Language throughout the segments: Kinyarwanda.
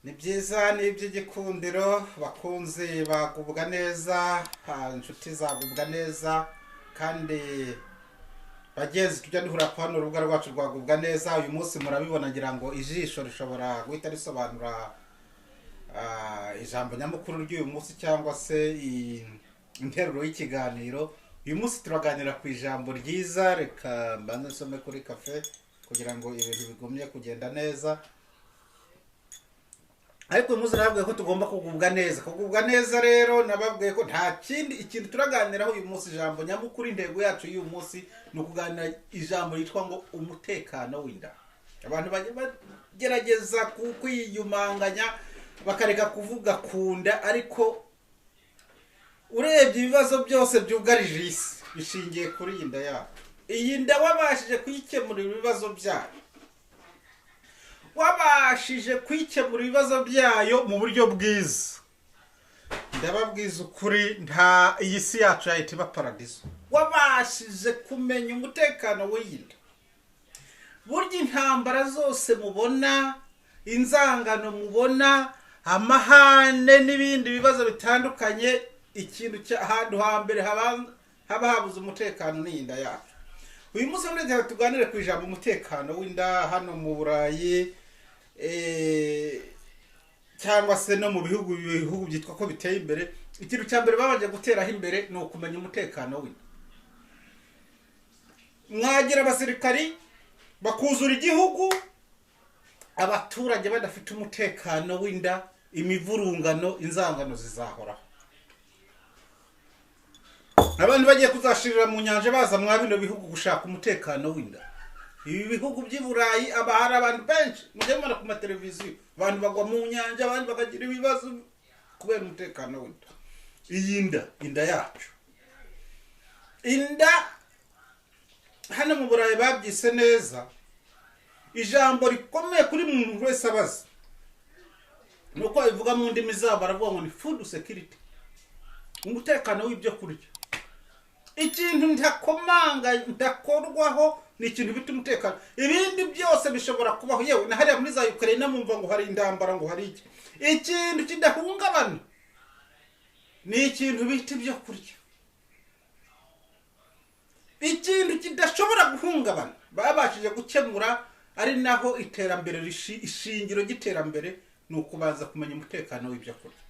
Ni byiza, ni iby'igikundiro, bakunzi bagubwa neza, inshuti zagubwa neza, kandi bagenzi tujya duhura ku hano urubuga rwacu rwagubwa neza. Uyu munsi murabibona, ngira ngo ijisho rishobora guhita risobanura ijambo nyamukuru ry'uyu munsi cyangwa se interuro y'ikiganiro. Uyu munsi turaganira ku ijambo ryiza. Reka mbanze nsome kuri kafe kugira ngo ibintu bigumye kugenda neza. Ariko uyu munsi nababwiye ko tugomba kugubwa neza. Kugubwa neza rero, nababwiye ko nta kindi ikintu turaganiraho uyu munsi. Ijambo nyamukuru, intego yacu y'uyu munsi ni ukuganira ijambo ryitwa ngo umutekano w'inda. Abantu bajya bagerageza kwiyumanganya bakareka kuvuga ku nda, ariko urebye ibibazo byose byugarije isi bishingiye kuri iyi nda yacu. Iyi nda wabashije kuyikemurira ibibazo byayo, wabashije kuyikemura ibibazo byayo mu buryo bwiza, ndababwiza ukuri, nta iyi si yacu yahita iba paradiso. Wabashije kumenya umutekano w'iyi nda, burya intambara zose mubona, inzangano mubona, amahane n'ibindi bibazo bitandukanye, ikintu ahantu hambere haba habuze umutekano ni iyi nda yacu. Uyu munsi muri reka tuganire ku ijambo umutekano w'inda hano mu Burayi, cyangwa se no mu bihugu byitwa ko biteye imbere. Ikintu cya mbere babanje guteraho imbere ni ukumenya umutekano w'inda. Mwagira abasirikari bakuzura igihugu, abaturage badafite umutekano w'inda, imivurungano, inzangano zizahoraho. Abantu bagiye kuzashirira mu nyanja baza mwa bino bihugu gushaka umutekano w'inda. Ibi bihugu by'i Burayi aba hari abantu benshi mujya mubona ku mateleviziyo, abantu bagwa mu nyanja, abandi bakagira ibibazo kubera umutekano w'inda. Iyi nda, inda yacu, inda hano mu Burayi babyise neza. Ijambo rikomeye kuri muntu wese abaza nuko babivuga mu ndimi zabo, baravuga ngo ni food security, umutekano w'ibyo kurya. Ikintu ntakomanga ntakorwaho ni ikintu bita umutekano. Ibindi byose bishobora kubaho. Yewe na hariya muri za Ukraine mumva ngo hari intambara, ngo hari iki, ikintu kidahungabana ni ikintu bita ibyo kurya. Ikintu kidashobora guhungabana babashije gukemura, ari naho iterambere ishingiro ry'iterambere ni ukubanza kumenya umutekano w'ibyo kurya.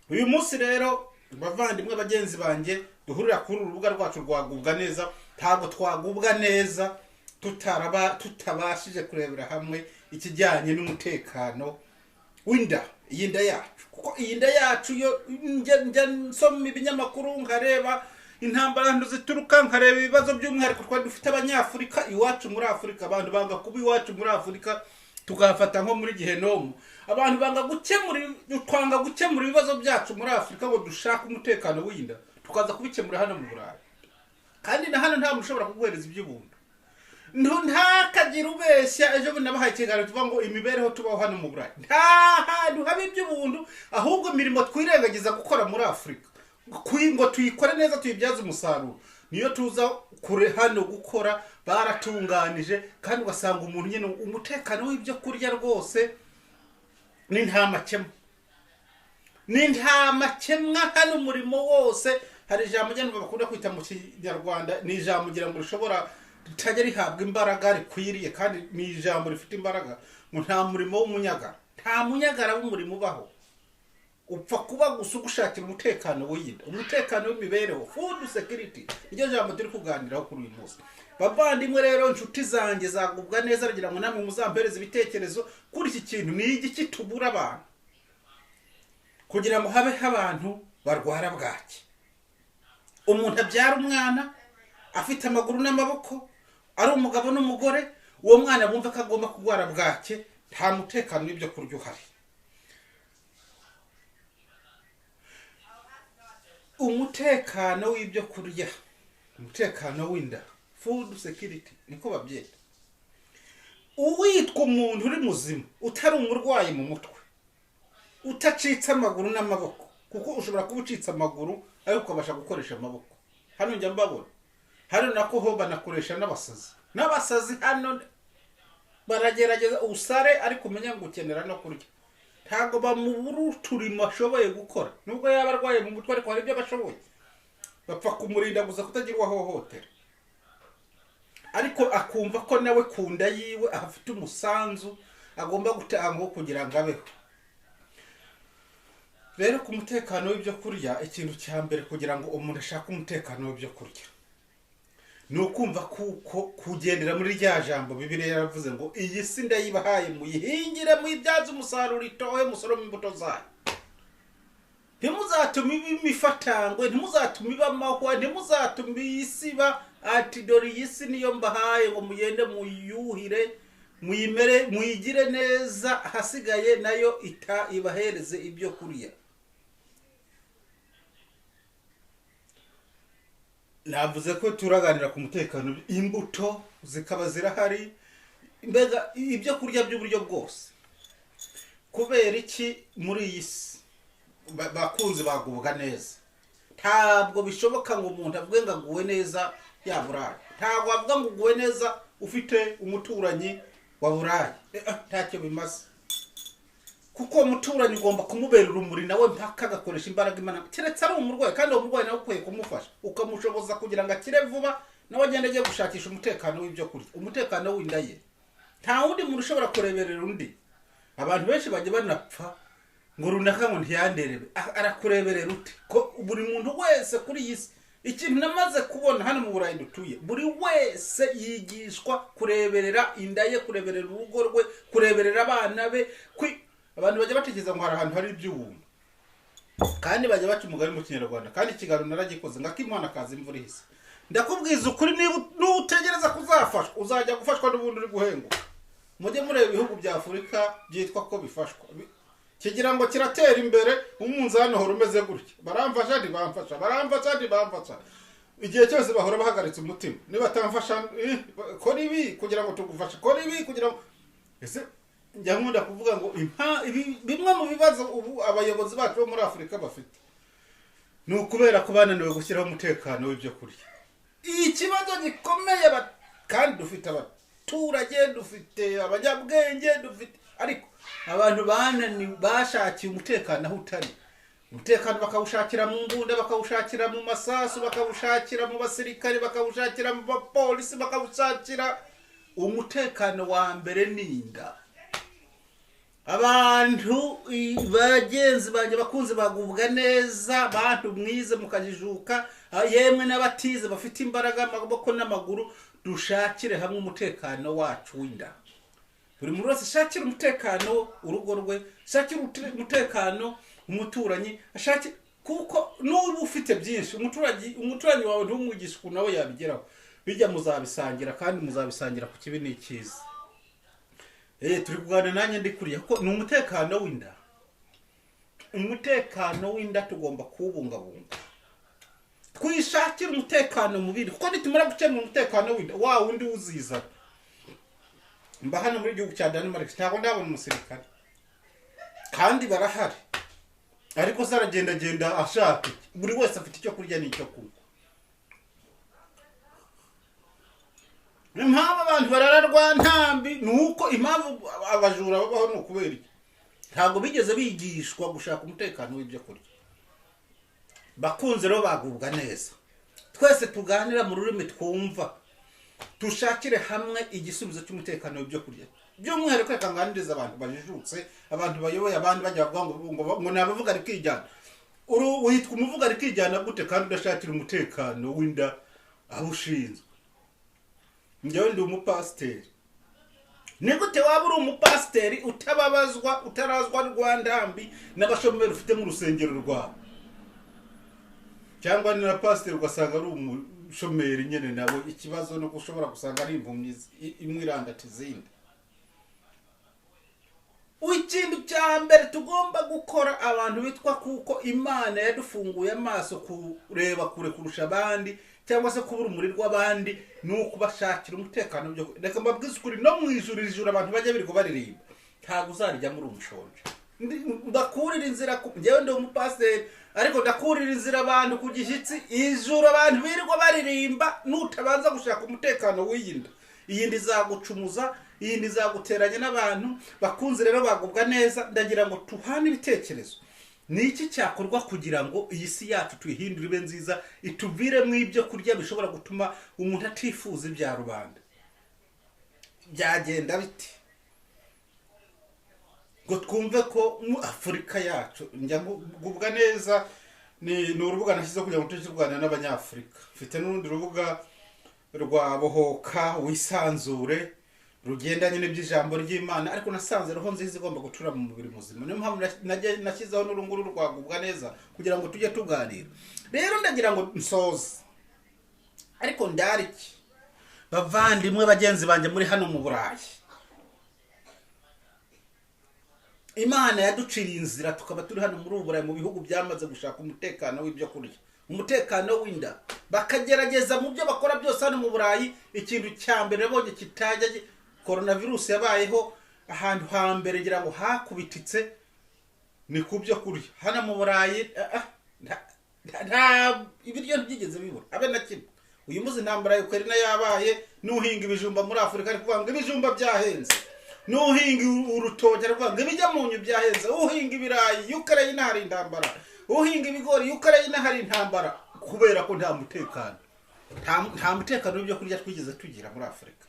Uyu munsi rero, bavandimwe bagenzi banjye duhurira kuri uru rubuga rwacu rwagubwa neza, ntabwo twagubwa neza tutabashije kurebera hamwe ikijyanye n'umutekano w'inda, iyi nda yacu. Kuko iyi nda yacu yo njya nsoma ibinyamakuru, nkareba intambara ahantu zituruka, nkareba ibibazo by'umwihariko twari dufite Abanyafurika iwacu muri Afurika. Abantu banga kuba iwacu muri Afurika, tukahafata nko muri gehenomu. Abantu banga gukemura, twanga gukemura ibibazo byacu muri Afurika ngo dushake umutekano w'inda, tukaza kubikemura hano mu Burayi. Kandi na hano nta muntu ushobora kuguhereza iby'ubuntu. Ntakagire ubeshya. Ejo bundi nabahaye ikiganiro tuvuga ngo imibereho tubaho hano mu Burayi, nta hantu haba iby'ubuntu, ahubwo imirimo twirengagiza gukora muri Afurika ngo tuyikore neza tuyibyaze umusaruro niyo tuza kure hano gukora baratunganije. Kandi ugasanga umuntu nyine umutekano w'ibyo kurya rwose ni nta makemwa, ni nta makemwa hano. Umurimo wose, hari ijambo njya bakunda kwita mu Kinyarwanda, ni ijambo ngira ngo rishobora ritajya rihabwa imbaraga rikwiriye, kandi ni ijambo rifite imbaraga, ngo nta murimo w'umunyagara. Nta munyagara w'umurimo ubaho, upfa kuba gusa ugushakira umutekano w'iyinda, umutekano w'imibereho, food security, niryo jambo turi kuganiraho kuri uyu munsi. Bavandimwe rero, inshuti zanjye zagubwa neza, kugira ngo namwe muzampereze ibitekerezo kuri iki kintu. Ni igiki tubura abantu kugira ngo habeho abantu barwara bwaki? Umuntu abyara umwana afite amaguru n'amaboko, ari umugabo n'umugore, uwo mwana bumva ko agomba kurwara bwake, nta mutekano w'ibyo kurya uhari. Umutekano w'ibyo kurya, umutekano w'inda, food security niko babyita. Uwitwa umuntu uri muzima, utari umurwayi mu mutwe, utacitse amaguru n'amaboko, kuko ushobora kuba ucitse amaguru ariko ukabasha gukoresha amaboko. Hano njya mbabona, hano nako ho banakoresha n'abasazi. N'abasazi hano baragerageza usare, ariko umenya ngo ukenera no kurya. Ntabwo bamubura uturimo ashoboye gukora, nubwo yaba arwaye mu mutwe, ariko hari ibyo bashoboye. Bapfa kumurinda gusa kutagira uwo ahohotera, ariko akumva ko nawe ku nda yiwe afite umusanzu agomba gutanga wo kugira ngo abeho. Rero ku mutekano w'ibyo kurya, ikintu cya mbere kugira ngo umuntu ashake umutekano w'ibyo kurya ni ukumva kuko kugendera muri rya jambo Bibiliya yaravuze ngo iyi si ndayibahaye, muyihingire, muyibyaze umusaruro, itohe, musorome imbuto zayo. Ntimuzatume iba imifatangwe, ntimuzatume iba amahwa, ntimuzatume iyi si iba ati dore iyi si niyo mbahaye ngo mugende muyuhire, muyimere, muyigire neza, ahasigaye nayo ita ibahereze ibyo kurya. Navuze ko turaganira ku mutekano, imbuto zikaba zirahari, mbega ibyo kurya by'uburyo bwose. Kubera iki muri iyi si bakunzi bagubwa neza? Ntabwo bishoboka ngo umuntu avuge ngo aguwe neza yaburaye. Ntabwo avuga ngo uguwe neza ufite umuturanyi waburaye, ntacyo bimaze, kuko uwo muturanyi ugomba kumubera urumuri nawe mpaka agakoresha imbaraga Imana, keretse ari umurwayi, kandi uwo murwayi nawe ukwiye kumufasha, ukamushoboza kugira ngo akire vuba, nawe agende agiye gushakisha umutekano w'ibyo kurya, umutekano w'inda ye. Nta wundi muntu ushobora kureberera undi. Abantu benshi bajya banapfa ngo runaka ngo ntiyanderebe. Arakureberera ute? Ko buri muntu wese kuri iyi si, ikintu namaze kubona hano mu Burayi dutuye, buri wese yigishwa kureberera inda ye, kureberera urugo rwe, kureberera abana be. Abantu bajya batekereza ngo hari ahantu hari iby'ubuntu, kandi bajya baca umugani mu Kinyarwanda, kandi ikiganiro naragikoze ngo akimana kaza imvura ihise. Ndakubwiza ukuri, niba nutegereza kuzafashwa, uzajya gufashwa n'ubundi uri guhenguka. Mujye mureba ibihugu bya Afurika byitwa ko bifashwa, kigira ngo kiratera imbere, umunzani uhora umeze gutya, baramfasha ntibamfasha, baramfasha ntibamfasha. Igihe cyose bahora bahagaritse umutima, nibatamfasha kora ibi kugira ngo tugufashe, kora ibi kugira ngo. Ese njya nkunda kuvuga ngo bimwe mu bibazo ubu abayobozi bacu bo muri Afurika bafite ni ukubera ko bananiwe gushyiraho umutekano w'ibyo kurya. Ikibazo gikomeye, kandi dufite abaturage, dufite abanyabwenge, dufite, ariko abantu bananiwe, bashakiye umutekano aho utari. Umutekano bakawushakira mu mbunda, bakawushakira mu masasu, bakawushakira mu basirikare, bakawushakira mu bapolisi, bakawushakira. Umutekano wa mbere ni inda. Abantu bagenzi banjye bakunze bagubwa neza, bantu mwize mukajijuka, yemwe n'abatize bafite imbaraga amaboko n'amaguru, dushakire hamwe umutekano wacu w'inda. Buri muntu wese ashakire umutekano urugo rwe, ashakire umutekano umuturanyi, ashakire, kuko n'uba ufite byinshi, umuturanyi wawe ntumwigishe ukuntu nawe yabigeraho. Bijya muzabisangira, kandi muzabisangira ku kibi n'ikiza. Turi kuganira nanjye ndi kuriya, kuko ni umutekano w'inda. Umutekano w'inda tugomba kuwubungabunga, twishakire umutekano mubiri, kuko nitumara gukemura umutekano w'inda wa wundi uzizana. Mba hano muri gihugu cya Denmark ntabwo ndabona umusirikare, kandi barahari, ariko se aragendagenda ashaka iki? Buri wese afite icyo kurya n'icyo kunywa. Impamvu abantu barararwa ntambi ni uko impamvu abajura babaho ni ukubera iki? Ntabwo bigeze bigishwa gushaka umutekano w'ibyo kurya. Bakunze rero bagubwa neza, twese tuganira mu rurimi twumva, dushakire hamwe igisubizo cy'umutekano w'ibyo kurya. By'umwihariko reka nganirize abantu bajijutse, abantu bayoboye abandi bajya bavuga ngo ni abavuga rikijyana. Witwa umuvuga rikijyana gute kandi udashakira umutekano w'inda aho ushinzwe? Njyewe ndi umupasiteri. Ni gute waba uri umupasiteri utababazwa, utarazwa rwandambi n'abashomeri ufite mu rusengero rwawe? Cyangwa ni na pasiteri ugasanga ari umushomeri nyene nawe, ikibazo nuko ushobora gusanga ari impumyi imwe irandata izindi. Ikintu cya mbere tugomba gukora abantu bitwa kuko Imana yadufunguye amaso kureba kure kurusha abandi, cyangwa se kubura urumuri rw'abandi, ni ukubashakira umutekano byo. Reka mbabwize ukuri, no mu ijuru ijuru abantu bajya birirwa baririmba, ntabwo uzarijya muri umushonje. Ndakurira inzira, njyewe ndi umupasiteri, ariko ndakurira inzira abantu ku gishyitsi. Ijuru abantu birirwa baririmba, nutabanza gushaka umutekano w'iyi nda, iyi nda izagucumuza, Iyi nda izaguteranya n'abantu. Bakunze rero bagubwa neza. Ndagira ngo tuhane ibitekerezo. Ni iki cyakorwa kugira ngo iyi si yacu tuyihindure ibe nziza, ituviremo ibyo kurya bishobora gutuma umuntu atifuza ibya rubanda? Byagenda bite ngo twumve ko mu Afurika yacu? Njya ngubwa neza ni urubuga nashyizeho kugira ngo tujye tuganira n'Abanyafurika. Mfite n'urundi rubuga rwa Bohoka Wisanzure, rugendanye n'iby'ijambo ry'Imana, ariko nasanze roho nziza igomba gutura mu mubiri muzima. Niyo mpamvu nashyizeho n'urunguru rwagubwa neza kugira ngo tujye tuganira. Rero ndagira ngo nsoze, ariko ndariki bavandimwe bagenzi banjye muri hano mu Burayi, Imana yaduciriye inzira tukaba turi hano muri ubu Burayi, mu bihugu byamaze gushaka umutekano w'ibyo kurya, umutekano w'inda, bakagerageza mu byo bakora byose. Hano mu Burayi ikintu cya mbere nabonye kitajya, coronavirus yabayeho, ahantu hambere ngira ngo hakubititse ni ku byo kurya. Hano mu Burayi nta ibiryo ntibyigeze bibura abe na kimwe. Uyu munsi intambara ya Ukraine yabaye, n'uhinga ibijumba muri Afurika ari kuvuga ngo ibijumba byahenze, n'uhinga urutoki ari kuvuga ngo ibijya munyu byahenze, uhinga ibirayi Ukraine hari intambara, uhinga ibigori Ukraine hari intambara, kubera ko nta mutekano, nta mutekano w'ibyo kurya twigeze tugira muri Afurika.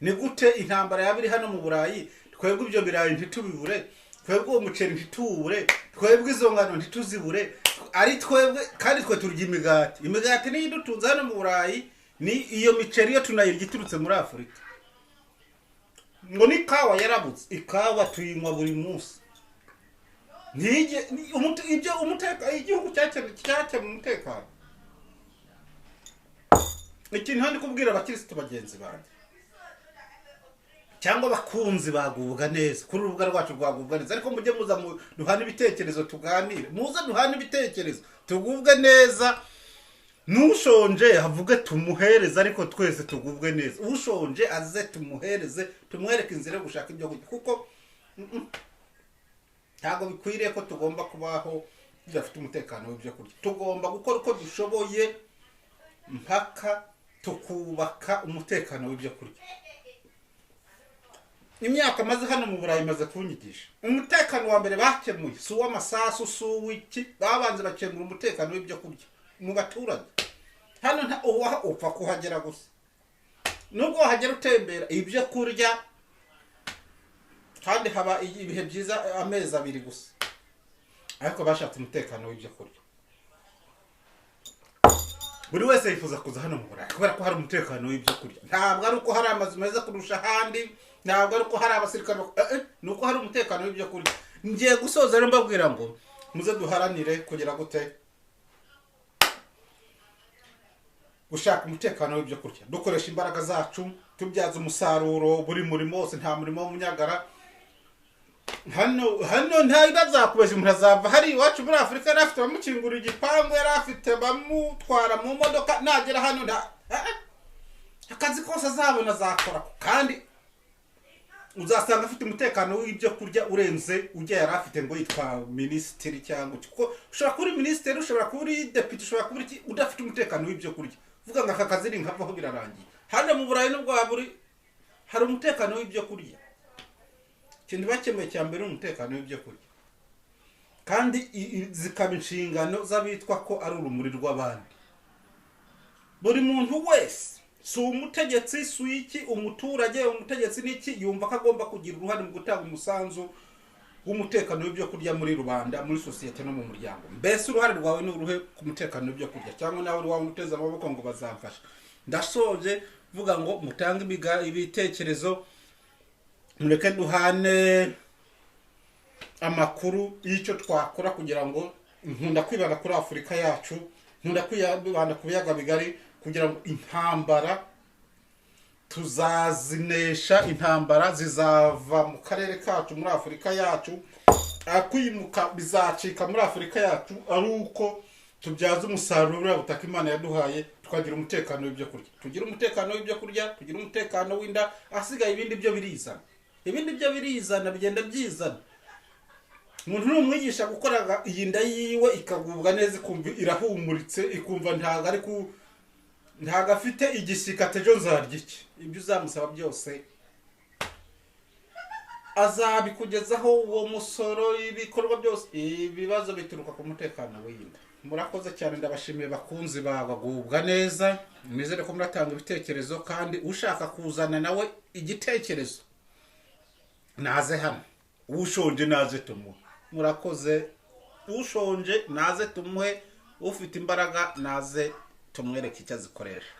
Ni gute intambara yaba iri hano mu Burayi, twebwe ibyo birayi ntitubibure, twebwe uwo muceri ntituwubure, twebwe izo ngano ntituzibure, ari twebwe kandi twe turya imigati. Imigati niyo idutunze hano mu Burayi, ni iyo miceri yo tunayirya iturutse muri Afurika. Ngo ni ikawa yarabuze, ikawa tuyinywa buri munsi. Ibyo umutekano, igihugu cyakemuye umutekano. Ikintu hano kubwira abakirisitu bagenzi banjye cyangwa abakunzi bagubwa neza kuri urubuga rwacu rwagubwa neza, ariko mujye muza duhane ibitekerezo, tuganire, muze duhane ibitekerezo tugubwe neza. N'ushonje havuge tumuhereze, ariko twese tugubwe neza. Ushonje aze tumuhereze, tumwereke inzira yo gushaka ibyo kurya, kuko ntabwo bikwiriye ko tugomba kubaho tudafite umutekano w'ibyo kurya. Tugomba gukora uko dushoboye mpaka tukubaka umutekano w'ibyo kurya. Imyaka maze hano mu Burayi imaze kunyigisha umutekano wa mbere bakemuye si uw'amasasu, si uw'iki, babanze bakemura umutekano w'ibyo kurya mu baturage. Hano nta upfa kuhagera gusa, nubwo wahagera utembera ibyo kurya, kandi haba ibihe byiza amezi abiri gusa, ariko bashatse umutekano w'ibyo kurya. Buri wese yifuza kuza hano mu Burayi kubera ko hari umutekano w'ibyo kurya. Ntabwo ari uko hari amazu meza kurusha ahandi, ntabwo ari uko hari abasirikare, ni uko hari umutekano w'ibyo kurya. Ngiye gusoza rero mbabwira ngo muze duharanire kugira gute gushaka umutekano w'ibyo kurya, dukoresha imbaraga zacu, tubyaza umusaruro buri murimo wose. Nta murimo w'umunyagara hano, nta bazakubesha. Umuntu azava hari iwacu muri Afurika yari afite bamukingura igipangu, yari afite bamutwara mu modoka, nagera hano nta akazi kose azabona azakora, kandi uzasanga afite umutekano w'ibyo kurya urenze ujya yari afite ngo yitwa minisitiri cyangwa kuko ushobora kuba uri minisitiri, ushobora kuba uri depite, ushobora kuba uri udafite umutekano w'ibyo kurya, uvuga ngo aka kazi ni nkavaho birarangiye. Hano mu Burayi nubwo hari umutekano w'ibyo kurya, ikintu bakemuye cya mbere ni umutekano w'ibyo kurya, kandi zikaba inshingano z'abitwa ko ari urumuri rw'abandi. Buri muntu wese, si umutegetsi, si iki, umuturage, umutegetsi n'iki, yumva ko agomba kugira uruhare mu gutanga umusanzu w'umutekano w'ibyo kurya muri rubanda, muri sosiyete no mu muryango. Mbese uruhare rwawe ni uruhe ku mutekano w'ibyo kurya? Cyangwa nawe uri wawe uteze amaboko ngo bazamfasha? Ndasoje vuga ngo mutange ibitekerezo, mureke duhane amakuru y'icyo twakora kugira ngo, nkunda kwibanda kuri Afurika yacu, nkunda kwibanda ku biyaga bigari, kugira ngo intambara tuzazinesha, intambara zizava mu karere kacu, muri Afurika yacu, kwimuka bizacika muri Afurika yacu ari uko tubyaza umusaruro buriya butaka Imana yaduhaye, tukagira umutekano w'ibyo kurya. Tugira umutekano w'ibyo kurya, tugira umutekano w'inda, asigaye ibindi byo birizana. Ibindi byo birizana, bigenda byizana. Umuntu numwigisha gukora iyi nda yiwe ikagubwa neza, ikumva irahumuritse, ikumva ntago ari ku ntago afite igishyika atejo nzarya iki, ibyo uzamusaba byose Azabikugezaho uwo musoro, ibikorwa byose. Ibibazo bituruka ku mutekano w'inda. Murakoze cyane, ndabashimiye bakunzi bagubwa neza. Nizere ko muratanga ibitekerezo, kandi ushaka kuzana nawe igitekerezo naze hano. Ushonje naze tumuhe. Murakoze. Ushonje naze tumuhe, ufite imbaraga naze tumwereke icyo azikoresha.